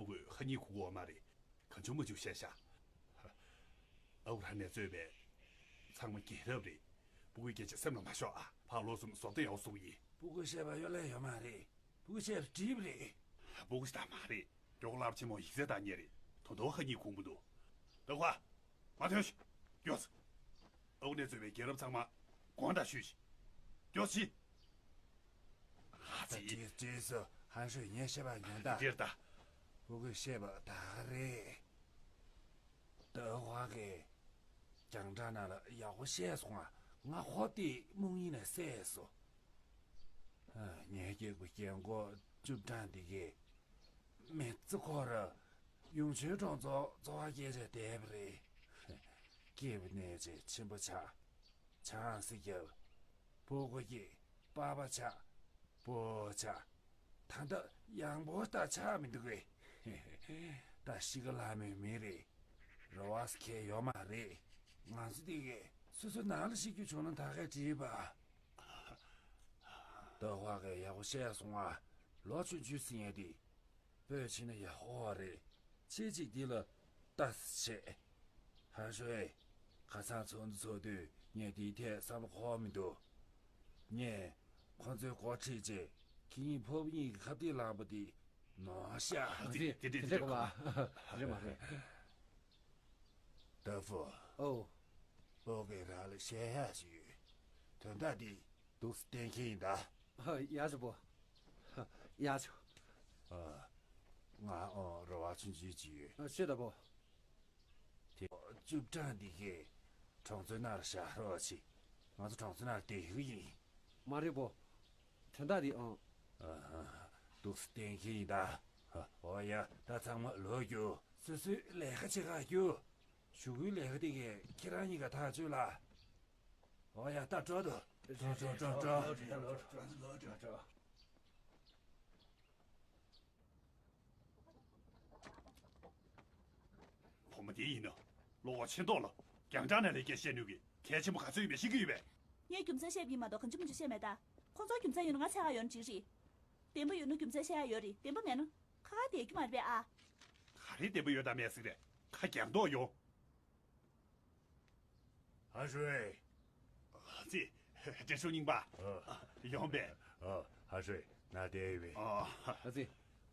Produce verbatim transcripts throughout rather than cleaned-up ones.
ཕྲུ་གུས་ཧ་ཉིག་གོ་གི་ཡོད་མ་རེད། གང་བྱུང་མང་བྱུང་བཤད་ཤག་ཨ་ཁུ་རང་ནས་གཙོས་པའི་ཚང་མ་རྒན་རབས་རེད། ཕྲུ་གུའི་སྐད་ཆ་སེམས་ལ་མ་ཞོག་ཨ། ཕར་ལོགས་སུ་བཟོ་ལྟ་ཡག་པོ་བཟོ་གི་ཡིན། ཕྲུ་གུས་བཤད་པ་གཡོ་ལས་ཡོད་མ་རེད། ཕྲུ་གུས་བཤད་པ་འགྲིག་པ་རེད། ཕྲུ་གུ་ཞིག་ད་མ་རེད། མགྱོགས་རླབས་ཆེན་མོ་ཡིག་ཚད་བཏང་མཁན་རེད། ད་དུང་ཧ་ཉིག་གོ་མི་འདུག་ལྟ་ཁུ། མ་ཐོན་ཤིག་མགྱོགས་སེ། ཨ་ཁུ་ནས་གཙོས་པའི་རྒན་རབས་ཚང་མ་དགོངས་དག་ཞུས་ཤིག་མགྱོགས་སེ། ཨ་ཙི། རྗེས་སུ་ཧན་ཧྲོས་ངས་བཤད་པ་ཉན་དང་། འདིར་ལྟ། ཕྲུ་གུས་བཤད་པ་ད་ག་རེད། ཏེ་ཧྭ་གིས་རྒྱང་བསྒྲགས་ནང་ལ་ཡག་པོ་བཤད་སོང་ང་། ང་ཁོ་དེ་རྨོངས་ཡིན་ནས་བསད་སོང་། ཨ། ངའི་སྐྱེས་བུ་རྒན་གོག་བཅུ་གྲངས་འདི་གས། མི་ཚེ་ཁོ་རང་ཡུང་ཆོན་གྲོང་ཚོར་འཚོ་བ་སྐྱེལ་བྱས་བསྡད་པ་རེད། སྐྱེས་པ་ནས་བྱས་ཆེན་པོ་ཆགས། ཆང་སི་རྒྱབ། ཕྲུ་གུ་སྐྱེས། པ་ཕ་ཆགས། བུ་ཆགས། ད་ལྟ་ཡང་བུ་ད་ཆགས་མི་འདུག་གས། ད་གཤིས་ཀ་ལྷ་མོའི་མི་རེད། རེ་བ་ཟེར་མཁན་ཡོད་མ་རེད། ང་ཚོ་འདི་གས་སོ་སོའི་ནང་ལ་ཤི་རྒྱུ་བྱུང་ན་ད་གས་འགྲིག་པ། ཏེ་ཧྭ་གིས་ཡག་པོ་བཤད་སོང་ང་། ལོ་ཆུང་ཆུང་ཟེར་མཁན་དེ། སྤོས་ཕྱིན་ན་ཡག་པོ་རེད། ཁྱེད་ཅིག་འདི་ལ་ལྟ་ཟེར་བྱས། ཧན་ཧྲོས། ཁ་སང་ཚོགས་འདུ་ཚོགས་དུས་ངས་འདིའི་ཐད་བསམ་བློ་འཁོར་མི་འདུག་ངས་ཁོ་ཚོའི་འགོ་ཁྲིད་བྱས། ཁྱེད་གཉིས་ཕོ་མོ་གཉིས་ཀྱི་ཁ་གཏད་ལངས་པ་འདི་ནོར་ཤག་ཨ་ཙི། དེ་འདྲ་དེ་འདྲ་གོ་བ། རེད་མ་རེད། ཏེ་ཧྥུ། ཨོ། ཕྲུ་གུས་རང་ལ་བཤད་ཡག་ཅིག་ཡོད། དོན་དག་འདི་འདུག་སེ་གཏན་འཁེལ་ཡིན་ད། ཨ། ཡག་བྱུང་པོ། ཡག་བྱུང་། ཨ། ང་ཨོ་རེ་བ་ཆུང་ཆུང་ཅིག་ཡོད། ཨ། ཤོད་ད་པོ། དེ་བཅུ་གྲངས་འདི་གས་གྲོང་ཚོའི་ནང་ལ་བཞག་རོགས་བྱེད། ང་ཚོ་གྲོང་ཚོའི་ནང་ལ་བསྡད་ཡོད་ཀྱི་ཡིན། མ་རེད་པོ། དོན་དག་འདི་ཨང་། ཨ་ཧ། འདུག་སེ་གཏན་འཁེལ་ཡིན་ད། ཨོ་ཡ། ད་ཚང་མ་ལོག་རྒྱུགས། སོ་སོའི་ལས་ཀ་བྱེད་ག་རྒྱུགས། གཞུག་གུའི་ལས་ཀ་དེ་གས་ཁྱེད་རང་གཉིས་ཀ་ཐག་གཅོད་ལ། ཨོ་ཡ། ད་འགྲོ་འདུག་འགྲོ་འགྲོ་འགྲོ་འགྲོ། བུ་མོ་དེ་ཡིན་ན། གློ་བ་ཆེ་མདོག་ལ། རྒྱང་བསྒྲགས་ནང་ལ་སྐད་བཤད་ནུས་ཀྱི་གལ་ཆེན་པོ་ག་ཚོད་ཡོད་པ་ཤེས་ཀྱི་ཡོད་པས། ངས་རྒྱུ་མཚན་བཤད་པ་ཡིན་མ་གཏོགས་གང་བྱུང་མང་བྱུང་བཤད་མེད་ད། ཁོང་ཚོར་རྒྱུ་མཚན་ཡོད་ན་ང་འཚོལ་ག་ཡོང་ན་འགྲིག་རེད། བདེན་པ་ཡོད་ན་རྒྱུ་མཚན་བཤད་ཡག་ཡོད་རེད། བདེན་པ་མེད་ན་ཁ་ཁ་བསྡད་རྒྱུ་མ་རེད་པས་ཨ། ག་རེ་བདེན་པ་ཡོད་དང་མེད་ཟེར་རེད། ཁ་རྒྱག་མདོག་ཡོང་། ཧ་ཧྲུའེ། ཨ་ཙི། དྲན་གསོ་རྙིང་པ། ཨ། ཡོང་པས། ཨ། ཧ་ཧྲུའེ། ན་བསྡད་ཡོད་པས། ཨ། ཨ་ཙི།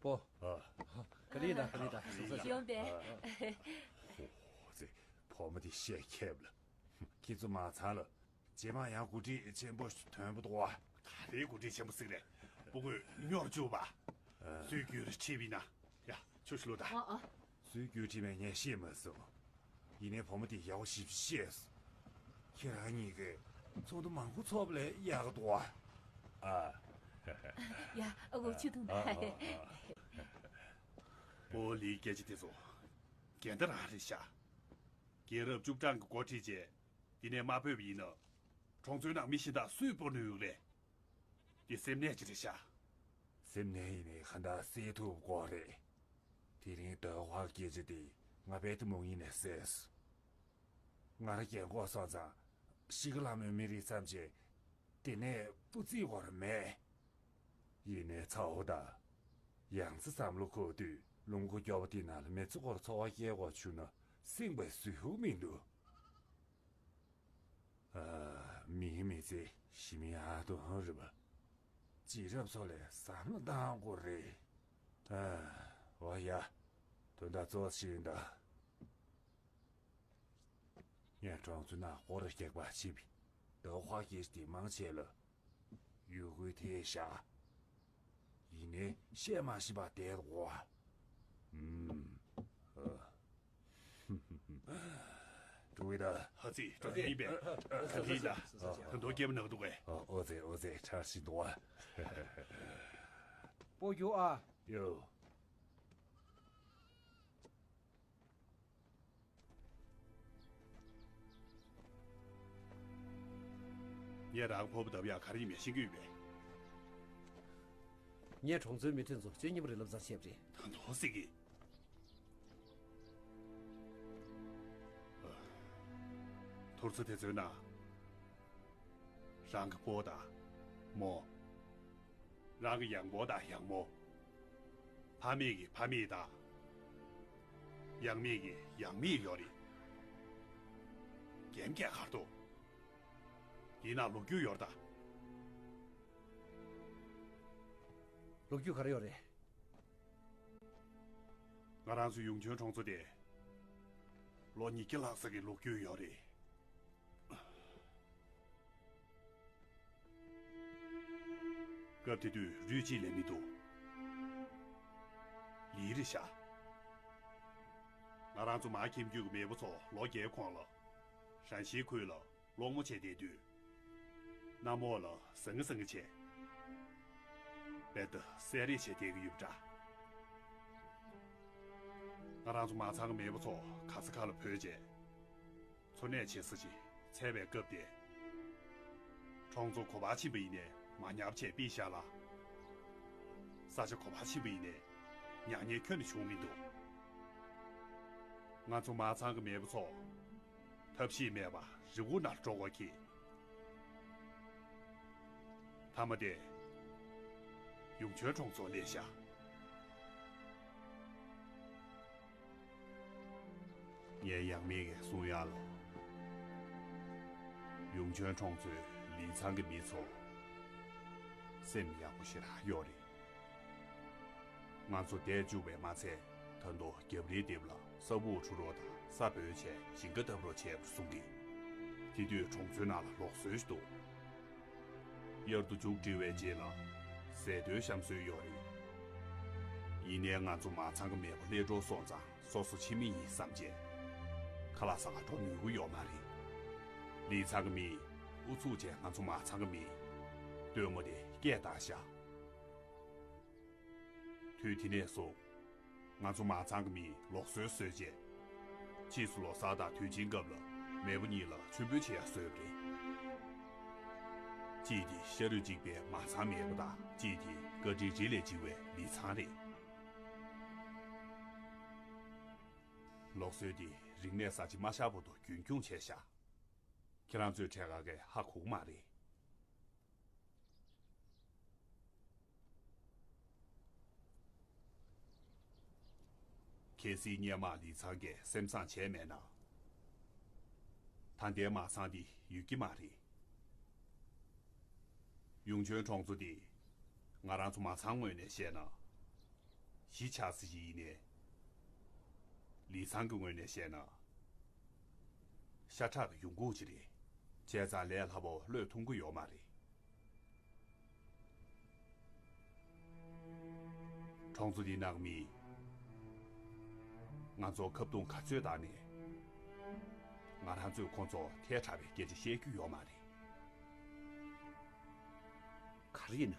པོ། ཨ། ག་ལེ་ད་ག་ལེ་ད་སོང་ས་ཡོང་པས། ཨ་ཙི། བུ་མོ་དེ་བཤད་མཁས་པ་ལ། ཁྱེད་ཚོ་མ་ཚང་ལ། རྗེས་མ་ཡང་འགོ་ཁྲིད་ཆེན་པོ་ཞིག་ཐོན་པ་འདུག་བ། ག་རེ་འགོ་ཁྲིད་ཆེན་པོ་ཟིག་རེད། ཕྲུ་གུས་སྨྱོ་བཅུག་པ། སུའི་རྒྱུད་རེ་ཁྲིད་པ་ཡིན་ན། ཡ། ཁྱོད་ཤུགས་ལོ་ད། ཨ་ཨ། སུའི་རྒྱུད་ཁྲིད་པ་ངས་ཤེས་མ་སོང་། ཡིན་ནའི་བུ་མོ་དེ་ཡག་པོ་ཞིབ་ཤེས་སོང་། ཁྱེད་རང་གཉིས་ཀས་ཚོགས་འདུ་མང་པོ་ཚོགས་པ་ལས་ཡག་ག་འདུག་བ། ཨ། ཡ། ཨ་ཁུ་ཆུ་འཐུང་ད། ཨ་ཨ་ཨ། པོ་ལིའི་སྐད་ཆ་དེ་ཚོ་འགལ་ཟླ་རང་རེད་ཤག་རྒན་རབས་བཅུ་གྲངས་ཀྱིས་འགོ་ཁྲིད་བྱས། འདི་ནས་མ་སྤོས་པ་ཡིན་ན། གྲོང་ཚོའི་ནང་མི་གཞན་དག་སུས་སྤོ་ནུས་ཡོད་རེད། འདི་སེམས་ནད་ཅིག་རེད་ཤག་སེམས་ནད་ཡིན་ནའི་གང་ལྟར་སེལ་ཐུབ་དགོས་རེད། དེ་རིང་ཏེ་ཧྭ་སྐད་ཆ་དེ་ང་རྦད་དེ་རྨོངས་ཡིན་ནས་བསད་སོང་། ང་རང་རྒན་གོག་སོང་ཙང་གཤིས་ཀ་ལྷ་མོའི་མི་རིགས་ཙམ་གྱིས་དེ་ནས་སྤུ་རྩེའི་སྐོར་མེད། ཡིན་ནའི་ཚ་བོ་དང་། ཡང་སེ་བསམ་བློ་འཁོར་དུས་ལུང་ཁུག་སྐྱོ་བོ་དེ་ནང་ལ་མི་ཚེ་སྐོར་འཚོ་བ་སྐྱེལ་དགོས་བྱུང་ན་སེམས་པ་བཟོད་ཧུབ་མི་འདུག་ཨ། མིའི་མི་ཚེ་ཞི་མི་ཨ་དོ་ཧོན་རེད་པ། རྗེས་རབས་ཚོ་ལས་བསམ་བློ་བཏང་དགོས་རེད། ཨ། འོ་ཡ། དོན་དག་གཙོ་བོ་ཞིག་ཡིན་ད། ངས་གྲོང་ཚོའི་ནང་སྐོར་ར་རྒྱག་པ་བྱེད་པས། ཏེ་ཧྭ་སྐད་ཆ་དེ་མང་ཆེ་ལ། ཡུལ་སྐོར་དེ་བཞག་ཡིན་ནའི་བཤད་མ་ཤེས་པ་བསྡད་འདུག་གོ། ཨུམ། ཨ། ཀྲུའུ་ཝེ་ད། ཧ་ཙི། ཀྲུའུ་ཝེ་ཡིན་པས། ཨ། ཨ། ཨ། ད་དུང་སྐྱེས་པ་ནག་འདུག་གས། ཨ། ཨོ་ཙེ་ཨོ་ཙེ། ཁྲག་ཤིག་འདུག་ཨ། པོ་རྒྱུགས་ཨ། ཡོ། ངས་རང་ཕོར་པ་བརྡབ་ཡག་ག་རེ་ཡིན་མིན་ཤེས་ཀྱི་ཡོད་པས། ངས་གྲོང་ཚོའི་མི་ཁྲིམས་ཚོ་སྤྱོད་ཉན་པ་རེད་ལབ་ཙང་བྱས་པ་རེད། ད་དུང་ཟེར་གི། ཐུར་ཚོ་དེ་ཚོའི་ནང་། རང་གི་ཕོ་དང་མོ། རང་གི་ཡང་པོ་དང་ཡང་མོ། ཕ་མེས་ཀྱི་ཕ་མེས་དང་ ཡང་མེད་ཀྱི་ཡང་མེད་ཡོད་རེད། རྒན་རྒས་གར་འདུག་འདི་ན་ལོ་རྒྱུས་ཡོད་རེད་ད། ལོ་རྒྱུས་ག་རེ་ཡོད་རེད། ང་རང་ཚོ་ཡུང་ཆོན་གྲོང་ཚོ་དེ་ལོ་ཉིས་བརྒྱ་ལྷག་ཙམ་གྱི་ལོ་རྒྱུས་ཡོད་རེད། སྐབས་དེ་དུས་རུས་གཅིག་ལས་མི་འདུག་ལི་རེད་ཤག་ང་རང་ཚོ་མར་ཁྱིམ་རྒྱུད་ཀྱི་མེས་པོ་ཚོ་ལོ་བརྒྱའི་གོང་ལ་ཧྲན་ཤིའི་ཁུལ་ལ་སློང་མོ་བྱས་བསྡད་དུས། གནམ་འོག་ལ་ཟང་ངེ་ཟིང་ངེ་བྱས། དཔེ་ལྟ་བསད་རེས་བྱས་བསྡད་ཀྱི་ཡོད་པ་འདྲ། ང་རང་ཚོ་མ་ཚང་གི་མེས་པོ་ཚོ་ག་ས་ག་ལ་བྲོས་བྱས། འཚོ་གནས་བྱེད་ས་ཅིག་འཚོལ་བའི་སྐབས་དེ། གྲོང་ཚོ་ག་པར་ཕྱིན་པ་ཡིན་ནའི་མ་ཉར་བྱས་ཕུད་ཤག་ལ། ས་ཆ་ག་པར་ཕྱིན་པ་ཡིན་ནའི་ཉར་མཁན་ཁྱོན་ནས་བྱུང་མི་འདུག་ང་ཚོ་མ་ཚང་གི་མེས་པོ་ཚོ་ཐབས་ཤེས་མེད་པར་རི་བོ་ནར་འགྲོ་དགོས་ཀྱི། མཐའ་མ་དེ་ཡུང་ཆོན་གྲོང་ཚོར་སླེབས་ཤག་ངས་ཡང་མེད་ཀྱིས་གསུང་ཡག་ལ། ཡུང་ཆོན་གྲོང་ཚོའི་ལི་ཚང་གི་མི་ཚོ་སེམས་ཡག་པོ་ཞེ་དྲག་ཡོད་རེད། ང་ཚོ་བསྡད་བཅུག་པས་མ་ཚད། ད་དུང་རྒྱབ་རིའི་ལྡེབས་ལ་ས་འབུ་འཁྲུ་རོགས་དང་ས་སྦོས་བྱས་ཞིང་ཁ་བཏབ་རོགས་བྱས་པར་གསུང་གི། དེ་དུས་གྲོང་ཚོའི་ནང་ལ་ལུགས་སྲོལ་ཞིག་འདུག་དབྱར་དུས་མཇུག་སྒྲིལ་བའི་རྗེས་ལ་ཟས་སྟོན་བཤམས་སྲོལ་ཡོད་རེད། ཡིན་ནའི་ང་ཚོ་མ་ཚང་གི་མེས་པོ་སླེབས་འགྲོ་སོང་ཙང་སོ་སོ་ཕྱི་མི་ཡིན་བསམ་བྱས། ཁ་ལག་ཟ་གར་འགྲོ་ནུས་ཀྱི་ཡོད་མ་རེད། ལི་ཚང་གི་མིས་ཨུ་ཚུགས་བྱས་ང་ཚོ་མ་ཚང་གི་མིའི་སྟོན་མོ་དེ་སྐད་བཏང་ཤག་དུས་དེ་ནས་བཟུང་། ང་ཚོ་མ་ཚང་གི་མིས་ལུགས་སྲོལ་བཟོས་རྗེས། ཕྱིས་སུ་ལོ་གསར་དང་དུས་ཆེན་སྐབས་ལ་མེས་པོ་གཉིས་ལ་མཆོད་འབུལ་བྱེད་ཡག་བཟོས་པ་རེད། གཅིག་དེ་ཤ་རུས་གཅིག་པའི་མ་ཚང་མེས་པོ་དང་གཅིག་དེ་བཀའ་དྲིན་རེ་ལས་བྱིན་པའི་ལི་ཚང་རེད། ལུགས་སྲོལ་འདི་རིག་གནས་གསར་བརྗེ་མ་ཤར་བར་དུ་རྒྱུན་འཁྱོངས་བྱས་ཤག་ཁྱེད་རང་ཚོས་གྲས་ག་གས་ཧ་གོ་གི་མ་རེད། གལ་སྲིད་སྔོན་མ་ལི་ཚང་གིས་སེམས་བཟང་བྱས་མེད་ན། ད་ལྟའི་མ་ཚང་འདི་ཡོད་ཀྱི་མ་རེད། ཡུང་ཆོན་གྲོང་ཚོ་འདི་ང་རང་ཚོ་མ་ཚང་ངོས་ནས་བཤད་ན། གཞིས་ཆགས་ས་ཞིག་ཡིན་ནའི། ལི་ཚང་གི་ངོས་ནས་བཤད་ན། ཤ་ཁྲག་གི་ཡོང་ཁུངས་ཅིག་རེད། བྱས་ཙང་ལས་སླ་པོ་བློས་ཐོངས་ཀྱི་ཡོད་མ་རེད། གྲོང་ཚོ་འདི་ནང་མི་ང་ཚོ་ཁ་བརྡུང་ག་ཚོད་བཏང་ནས། ང་རང་ཚོས་ཁོང་ཚོ་ཐལ་དྲགས་པའི་སྐད་ཆ་བཤད་རྒྱུ་ཡོད་མ་རེད། ག་རེ་ཡིན་ན།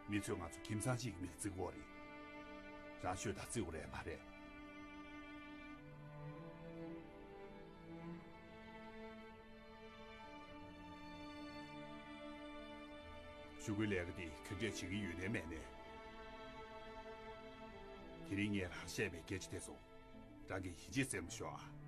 མི་ཚོས་ང་ཚོ་ཁྱིམ་ཚང་གཅིག་གི་མིང་བརྩི་གི་ཡོད་རེད། རང་ཤོད་དང་བརྩི་དགོས་རེད་མ་རེད། ཞུ་སྐུལ་ལས་ཀ་འདི་ག་འདྲས་བྱེད་ཀྱི་ཡོད་ནའི་མེད་ནའི། དེ་རིང་ངས་རང་བཤད་པའི་སྐད་ཆ་དེ་ཚོ་རང་གིས་ཡིད་ཆེས་བཙལ་མ་ཤོག་ཨ།